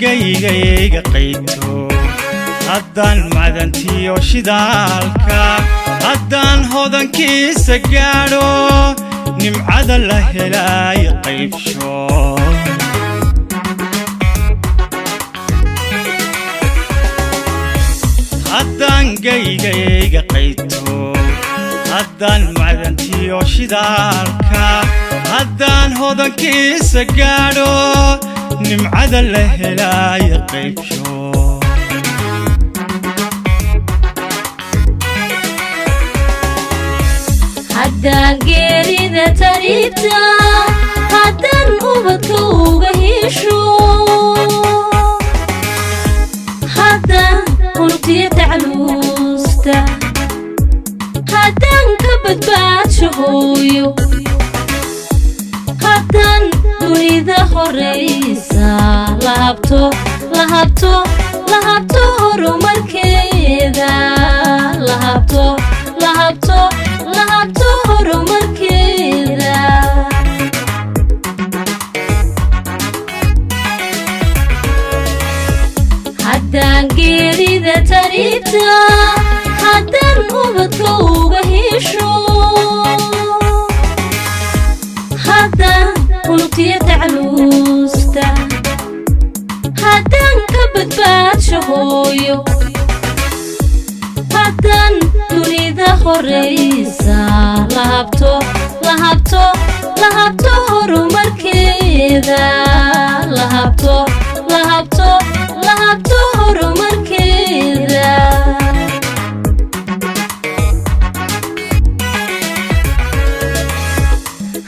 Gaygayga qayto, haddaan macdantiyo shidaalka, haddaan hodankiisa gaadho, nimcada la helaayo qaybsho. Haddaan gaygayga qayto, haddaan macdantiyo shidaalka, haddaan hodankiisa gaadho, nimcada la helaayo qaybsho. Haddaan geerida tariibta, haddaan ubadka uga hesho, haddaan unugtiya tacluusta, haddaan ka badbaadsho hooyo, haddaan dunida horaysa lahabto, lahabto, lahabto horumarkeeda, lahabto, lahabto, lahabto horumarkeeda. Haddaan geerida tariibta, haddaan ubadka uga hesho, haddaan unugtiya tacluusta, haddaan ka badbaadsho hooyo, haddaan dunida horaysa lahabto, lahabto, lahabto horumarkeeda, lahabto, lahabto, lahabto horumarkeeda.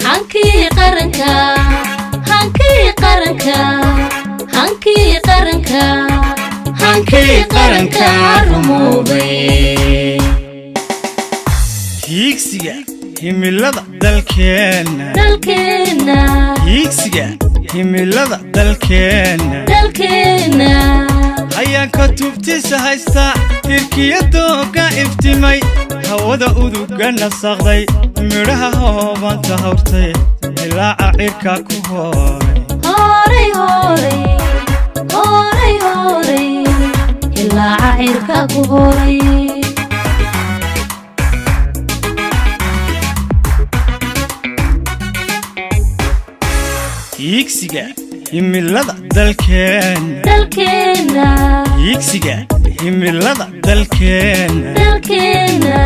Hankii qaranka, hankii qaranka, hankii qaranka, hankii qaranka rumoobay. Hiigsiga himilada dalkeenna, dalkeenna, hiigsiga himilada dalkeenna, dalkeenna, hayaanka tubtiisa haysta, hirkiya dooga iftimay, hawada uduga nasaqday, midhaha hoobanta hawrtay, ilaaca cirka ku hooray. Horay, horay, horay, horay, ilaaca cirka ku horay. Hiigsiga himilada dalkeenna, dalkeenna, hiigsiga himilada dalkeenna, dalkeenna,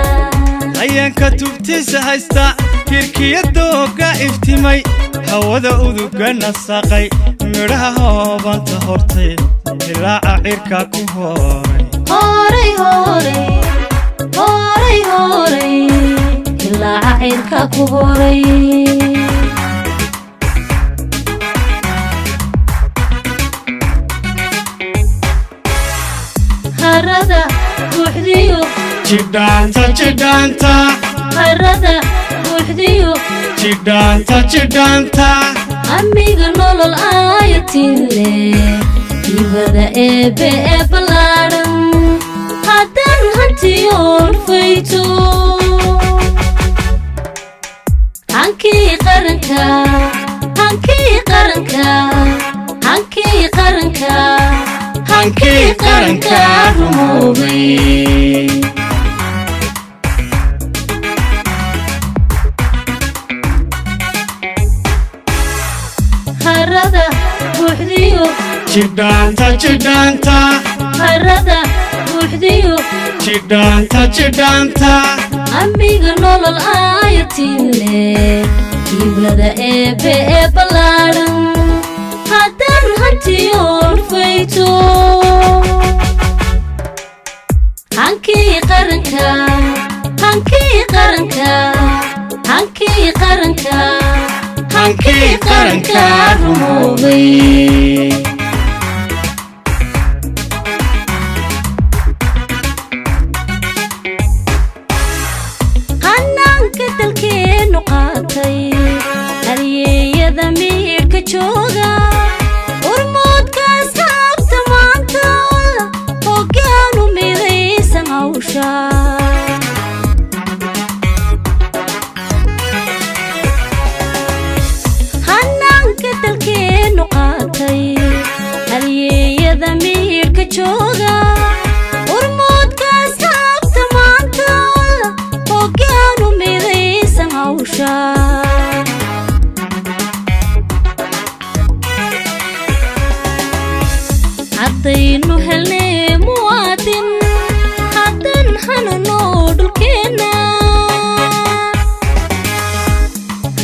hayaanka tubtiisa haysta, hirkiya dooga iftimay, hawada uduga nasaqay, midhaha hoobanta hortay, ilaaca cirka ku hooray. Horay, horay, horay, horay, ilaaca cirka ku horay. Harada buuxdiyo Jidhaanta, jidhaanta, harada buuxdiyo jidhaanta, jidhaanta, amiga nolol aayatin leh, ibada eebbe ee ballaadhan, haddaan hantiyoon fayto. Hankii qaranka, hankii qaranka, hankii qaranka, hankii qaranka rumoobay. Harada buuxdiyo Jidhaanta, jidhaanta, harada buuxdiyo jidhaanta, jidhaanta, amiga nolol aayatin leh, ibada eebbe ee ballaadhan, haddaan hantiyoon fayto. Hankii qaranka, hankii qaranka, hankii qaranka, hankii qaranka rumoobay. Hanaanka dalkeennu qaatay, halyeeyada miidhka jooga, urmoodka asxaabta maanta, hoggaanu midaysan hawsha. Hanaanka dalkeennu qaatay, hawsha. Haddaynu helnay muwaadin, haddan hanano dhulkeenna,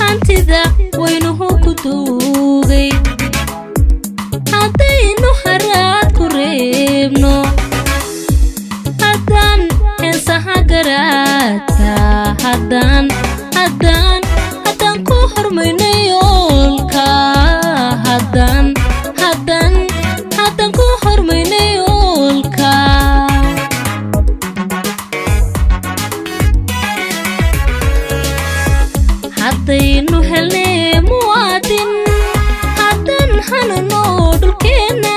hantida waynuhu ku duugay. Haddaynu haraad ku reebno, haddaan heensaha garaadka, haddaan ku hormayno yoolka, haddaan ku hormayno yoolka. Haddaynu helnay muwaadin, haddaan hanano dhulkeenna,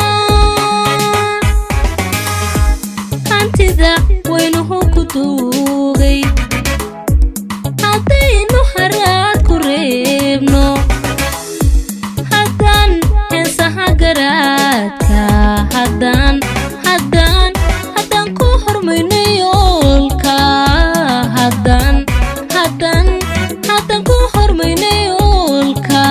hantida waynuhu ku duugay. Haddaynu haraad ku reebno, haddaan heensaha garaadka, haddaan ku hormayno yoolka, haddaan ku hormayno yoolka.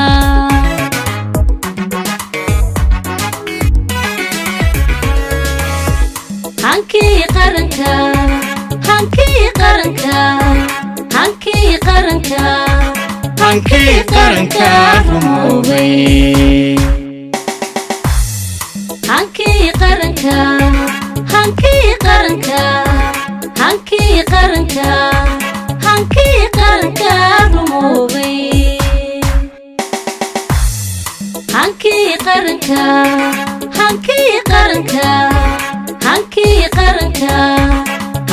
Hankii qaranka, hankii qaranka, hankii qaranka, Hankii qaranka rumoobay. Hankii qaranka, hankii qaranka, hankii qaranka, hankii qaranka rumoobay. Hankii qaranka, hankii qaranka, hankii qaranka,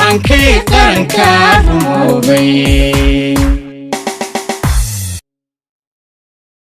Hankii qaranka rumoobay.